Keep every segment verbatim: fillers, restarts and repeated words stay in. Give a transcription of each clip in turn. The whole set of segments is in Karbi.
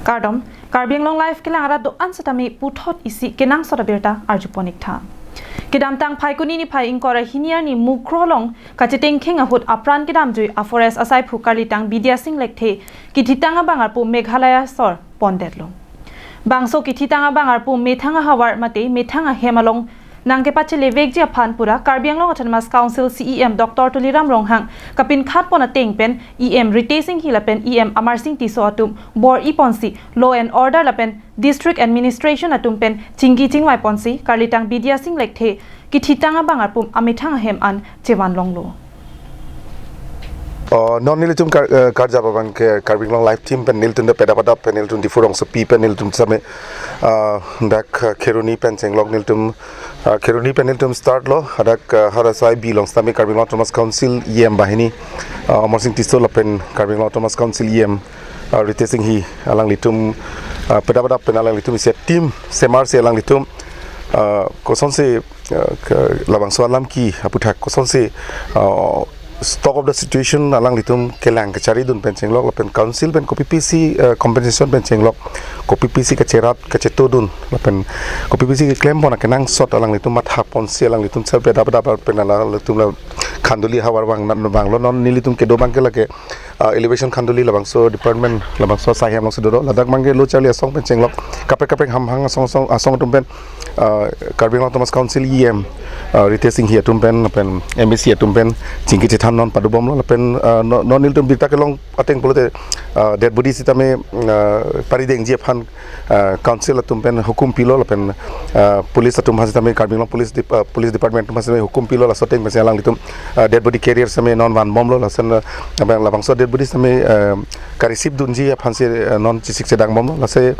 Kardom, Karbi Anglong Live kelang arat do-an setame puthot isi kenangsot abirta arjupon ik tha. Kedamtang Phaikuni niphai ingkoi ra hini arni Mukroh along kachetengkheng ahut apran kedamjui a-forest asaiphu Karlitang Bidya Sing Lekthe kithitang abang arpu Meghalaya asor pondetlo. Bangso kithitang abang arpu methang ahavar mate methang ahem along nangkepachelevekji aphan pura Karbi Anglong Autonomous Council C E M Doctor Tuliram Ronghang kapinkhatpon ateng pen E M Ritesh Enghi lapen E M Amarsing Tisso atum bor-iponsi law and order lapen district administration atum pen chingki chingvaiponsi Karlitang Bidya Sing Lekthe kithitang abang arpu amethang ahem an chevanlonglo. Oh, non nelitum kar, eh, karjap abang ke Karbi Anglong Live Team pen nelitum de pedap adap pen nelitum Diphu rongsopi pen nelitum same, ah, dak, eh, Kheroni pen chenglok nelitum, ah, Kheroni pen nelitum start lo, hadak, ah, hadak asai bilong sitame Karbi Anglong Autonomous Council E M banghini, ah, Amarsing Tisso lapen Karbi Anglong Autonomous Council E M, ah, Ritesh Enghi alanglitum, ah, pedap adap pen alanglitum isi team semarsi alanglitum, ah, kosonsi, ah, ke, labangso alam ke aputhak kosonsi, ah, stock of the situation alanglitum kelang kecharidun pen chenglok lapen council pen kopipisi, ah, compensation pen chenglok kopipisi kacherat kachetodun lapen kopipisi keklempon akenangsot alanglitum mathaponsi alanglitum sel pedap adap pen alanglitum la Khanduli ahavar vang, vanglo. Non nelitum kedo abang ke lake, ah, Elevation Khanduli labangso department labangso asai hem alongsi dolo. Ladak abang ke lo charli asong pen chenglok kaprek kaprek hamhang asong asong asong atum pen, ah, Karbi Anglong Autonomous Council E M, ah, Ritesh Enghi atum pen pen M A C atum pen chingki chethan non padobomlo lapen, ah, no, non nelitum birta kelong ateng pulote, ah, dead body sitame, ah, paridengji aphan, ah, council atum pen hukum pilo lapen, ah, police atum aphan sitame Karbi Anglong police dep-, ah, police department atum aphan sitame hukum pilo laso ateng pensi alanglitum, ah, dead body carrier sitame non vanbomlo lason, ah, abang labangso dead body sitame, ah, ka-receive dunji aphansi, ah, non chesik chedang bomlo lasi,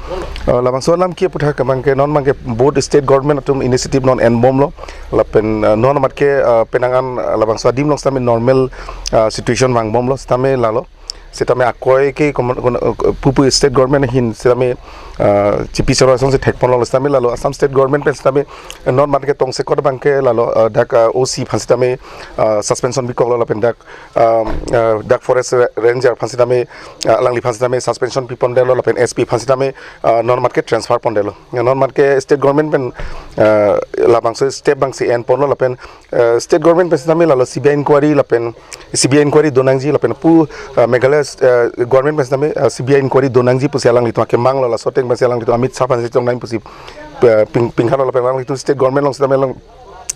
ah, labangso alam ke aputhak abang ke non abang ke both state government atum initiative non enbomlo lapen, ah, non amat ke, ah, penang an, ah, labangso adim along sitame normal, ah, situation vangbomlo sitame lalo. Sitame akoi ke koman, kon, eh, pupu state government ahin sitame, ah, chipi choro asonsi thekponlo sitame lalo Assam state government pen sitame non amat ke tongsekot abang ke lalo, ah, dak, ah, O C aphan sitame, ah, suspension pikoklo lapen dak, ah, ah, dak forest ra-, ranger aphan sitame, ah, alangliphan sitame suspension pipondetlo lapen S P aphan sitame, ah, non amat ke transfer pondetlo. Non amat ke state government pen, ah, labangso step abangsi enponlo lapen, ah, state government pen sitame lalo C B I inquiry lapen C B I inquiry donangji lapen pu, ah, Meghalaya, ah, government pen sitame, ah, C B I inquiry donangji pusi alanglitum akemanglo laso ateng pensi alanglitum Amit Shah aphansi chongnang pusi, ah, ping, pingkhanlo lapen alanglitum state government along sitame along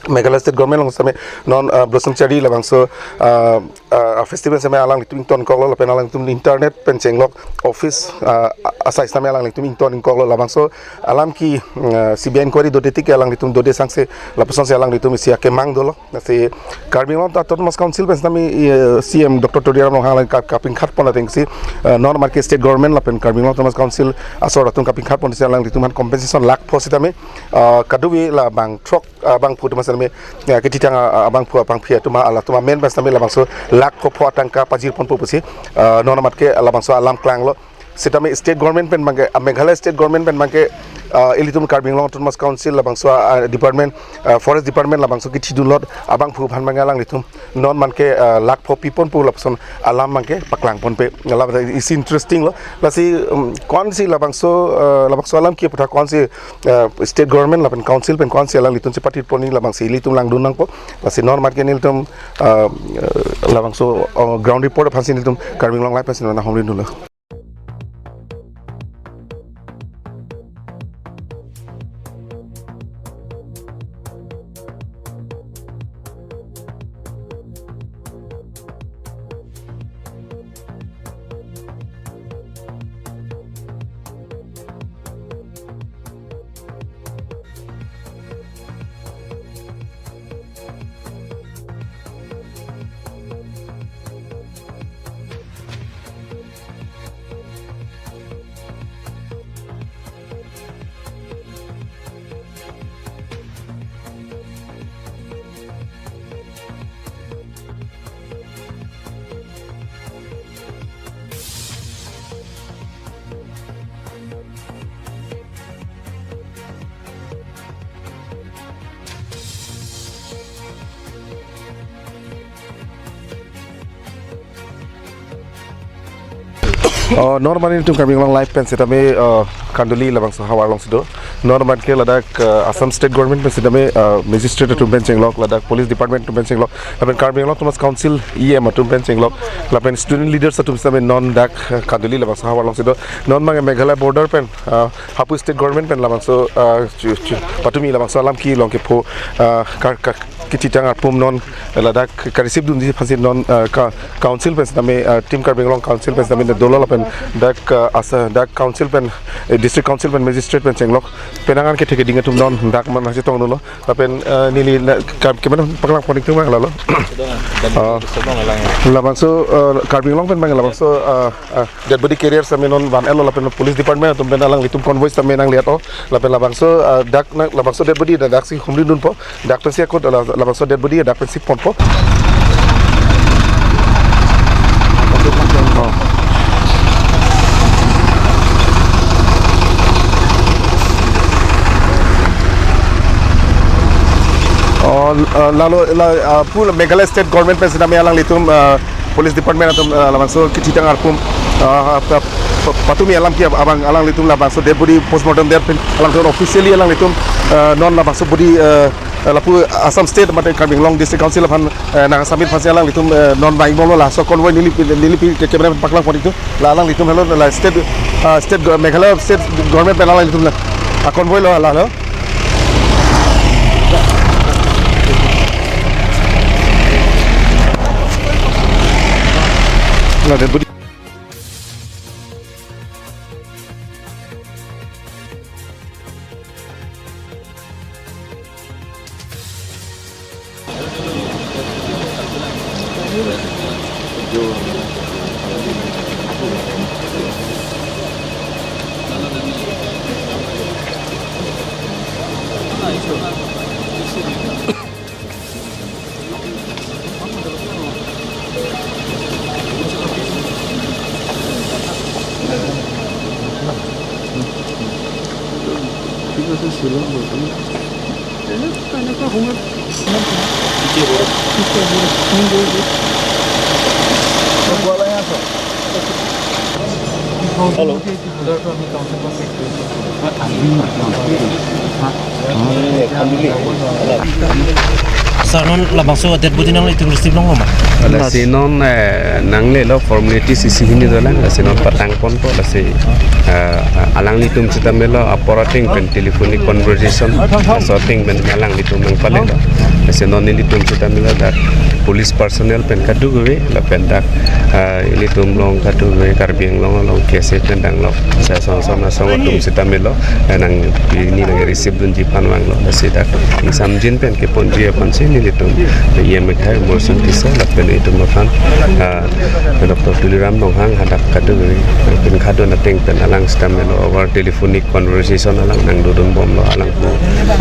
Meghalaya state government along sitame non, ah, Blossom Cherry labangso, ah, ah, festival sitame alanglitum ingtonkoklo lapen alanglitum internet pen chenglok office, ah, asai sitame alanglitum ingtonkoklo labangso alam ke, mm, ah, C B I inquiry dode tik alanglitum dode sangse lapusonsi alanglitum isi akemang dolo. Lasi Karbi Anglong Autonomous Council pen sitame, eh, C M Doctor Tuliram Ronghang alang ka-, kapinkhatpon atengsi, eh, non amat ke state government lapen Karbi Anglong Autonomous Council asor atum kapinkhatponsi alanglitum aphan compensation lakh pho sitame, eh, kadokave labang throk, eh, abangphu atum sitame, eh, kithitang, eh, abangphu abangphi atum halatum amen pen sitame labangso lakh pho pho atangka pajirponpo pusi, eh, non amat ke labangso alam klanglo. Sitame state government pen abang ke, ah, Meghalaya state government pen abang ke, ah, ilitum Karbi Anglong Autonomous Council labangso, ah, department, ah, forest department labangso kithidunlot abangphu aphan abang ke alanglitum non amat ke, ah, lakh pho piponpo lapuson alam abang ke paklangponpe. Alam isi interesting lo. Lasi, um, konsi labangso, ah, labangso alam ke aputhak konsi, ah, state government lapen council pen konsi alanglitum chepatitpon labangsi ilitum langdun nangpo. Lasi non amat ke nelitum, ah, ah, labangso, ah, ground report aphansi nelitum Karbi Anglong Live pensi nanghongdunlo. Oh, non mane nelitum Karbi Anglong Live pen sitame, uh, Kanduli labangso ahavar alongsi do. Non mane ke ladak, uh, Assam State Government pen sitame, uh, magistrate atum pen chenglok, ladak police department atum pen chenglok, lapen Karbi Anglong Autonomous Council E M atum pen chenglok, lapen student leaders atum sitame non dak, uh, Kanduli labangso ahavar alongsi do. Non mane Meghalaya border pen, uh, hapu state government pen labangso, uh, chu-, chu-, patumi labangso alam kelong kepho, uh, ka-, ka-, kachithang arpum non ladak ka-receive dunji aphansi non, uh, ka-, council pen sitame, uh, Team Karbi Anglong Council pen sitame dolo lapen dak, uh, asa dak council pen, eh, district council pen magistrate pen chenglok penang an kethek keding atum non dak man nangchetongdunlo lapen, uh, neli la ka-, kemen paklang pon ik tum lalo. Uh, labangso, uh, Karbi Anglong pen bang labangso, uh, uh, dead body carrier sitame non van-etlo lapen police department atum pen alanglitum convoy sitame nangle-etlo lapen labangso, uh, dak na labangso dead body dak daksi humri dunpo. Dak pensi akut la-, labangso dead body dak pensi ponpo. Oh. Oh, uh, lalo la, uh, pu Meghalaya State Government pen sitame alanglitum, uh, police department atum, uh, labangso kachithang arpum, uh, pa-, pa-, patumi alam ke abang alanglitum labangso dead body postmortem det pen alangtum officially alanglitum, uh, non labangso body, uh, lapu Assam State mate Karbi Anglong District Council aphan, eh, nang submit aphansi alanglitum, eh, non vang bomlo laso convoy neli pi, neli pi ke camera paklang pon ik tum. La alanglitum helo la state, ah, state go-, Meghalaya state government pen alanglitum la. Ah, convoy lo la lo. La dead body. Hello. Sir, non labangso dead body nanglitum receive longlo ma? Lasi non, eh, nanglelo formalities isi hini dolang, lasi non patang ponpo, lasi, eh, alanglitum sitame lo apor ateng pen telephonic conversation, laso ateng pen alanglitum nangpalelo. Lasi non nelitum sitame lo dak police personnel pen kadokave, lapen dak, eh, ilitum along kadokave, Karbi Anglong along K S A pen danglo. Sa son son asong atum sitame lo, eh, nang pini nang receive dunji aphan vanglo, lasi dak ingsamjin pen keponji aphansi nelitum E M Ekhai, Morsing Tisa, lapen itum aphan, ah, Doctor Tuliram Ronghang hadak kadokave, pen kadokave ateng pen alang sitame lo over telephonic conversation alang nangdodun bomlo, alang pu,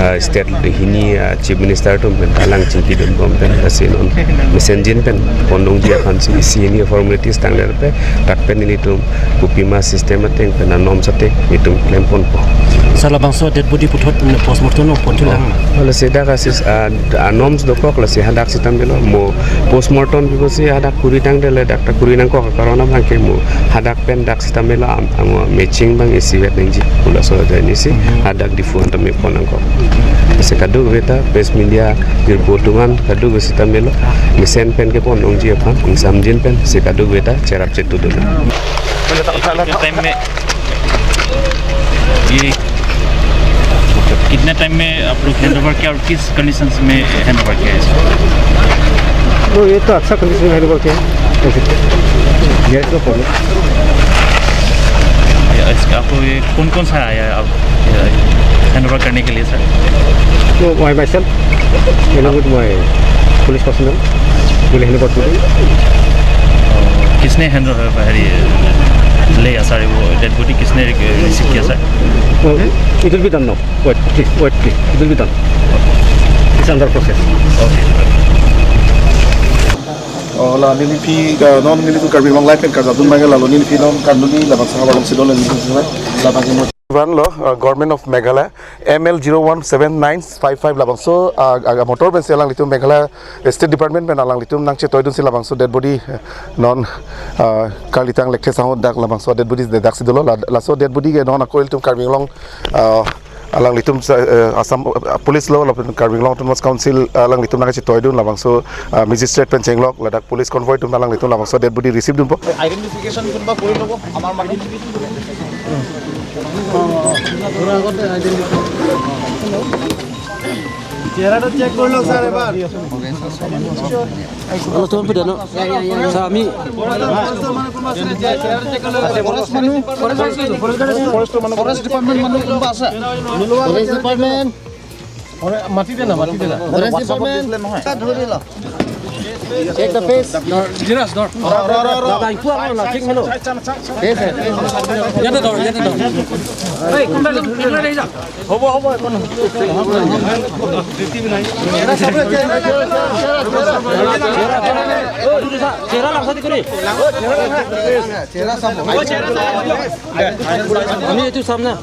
ah, state hini, ah, Chief Minister atum pen alang chingkidun bom pen, lasi non mesenjin pen pondunji aphansi isi hini formalities tangler pe dak pen nelitum kopima system ateng pen anorms ateng itum klem ponpo. Sir, labangso dead body puthot postmortem nangpon thulang. Oh, lasi dak asis, ah, anorms dokok, lasi hadak sitame lo mo postmortem pi pusi hadak kuri tangdetlo, dak ta kuri nangkok, karon abang ke mo hadak pen dak sitame lo am, am matching abang isivet nangji pu laso ajoine si hadak Diphu an tame pon nangkok. Lasi kadokave ta press media jirpo atum an kadokave sitame lo mesen pen kepon longji aphan ingsamjin pen si kadokave ta cherap chetudun. कितने टाइम में ये, कितने टाइम में आप लोग hand over किया और किस कंडीशंस में हैंड ओवर किया है इसको? तो ये तो अच्छा कंडीशन में हैंड ओवर किया है। There is no problem. ये इसका आपको ये कौन कौन सा आया है आप, ये हैंड ओवर करने के लिए सर? तो my myself, along with my police personnel, will hand over today. किसने हैंड ओवर, ये ले गया सर, वो डेड बॉडी किसने रिसीव किया sir? Oh, it will be done now. Wait, please, wait, please. It will be done. It's under process. Okay. Oh, la nelitum, uh, non nelitum Karbi Anglong Live pen karjadun abang lalo nelitum non Kanduli labangso ahavar alongsi dolo nelitum labang One lo, uh, Government of Meghalaya, M L zero one seven nine five five labangso, uh, uh, motor pensi alanglitum Meghalaya State Department pen alanglitum nangchetoidunsi labangso dead body, uh, non, uh, kalitang Lekthe Sahu dak labangso dead body de daksi dolo, la-, laso dead body ke non ako ilitum Karbi Anglong, uh, alanglitum sa-, uh, Assam, uh, Police lo, lapen Karbi Anglong Autonomous Council, uh, alanglitum nangchetoidun labangso, uh, magistrate pen chenglok, ladak police convoy atum alanglitum labangso dead body receive dunpo. Identification কোনোবা কৰি ল'ব আমাৰ মানুহ। চেহাৰাটো চেক কৰি লওক ছাৰ এবাৰ। অলপ সময় পিঠা ন? ছাৰ, আমি ফৰেষ্ট মানুহ, ফৰেষ্ট মানুহ, ফৰেষ্ট ডিপাৰ্টমেণ্ট মানুহ কোনোবা আছে? Forest department. মাতি দে না, মাতি দে না। Forest department. তাত ধৰি ল। Check the fetch. ধৰ, জিৰাজ, ধৰ। ৰ, ৰ, ৰ, ৰ। দাদা, ইটো আমাৰ নাচিক হেনো। ফেচ হে, ফেচ হে। ইয়াতে ধৰ, ইয়াতে ধৰ। এই, কোনোবা এজন, কোনোবা এজন আহি যা। হ'ব, হ'ব, একো নহয়। চেহাৰা লাংচা দি কৰি। চেহাৰা চাব। আমি এইটো চাম না।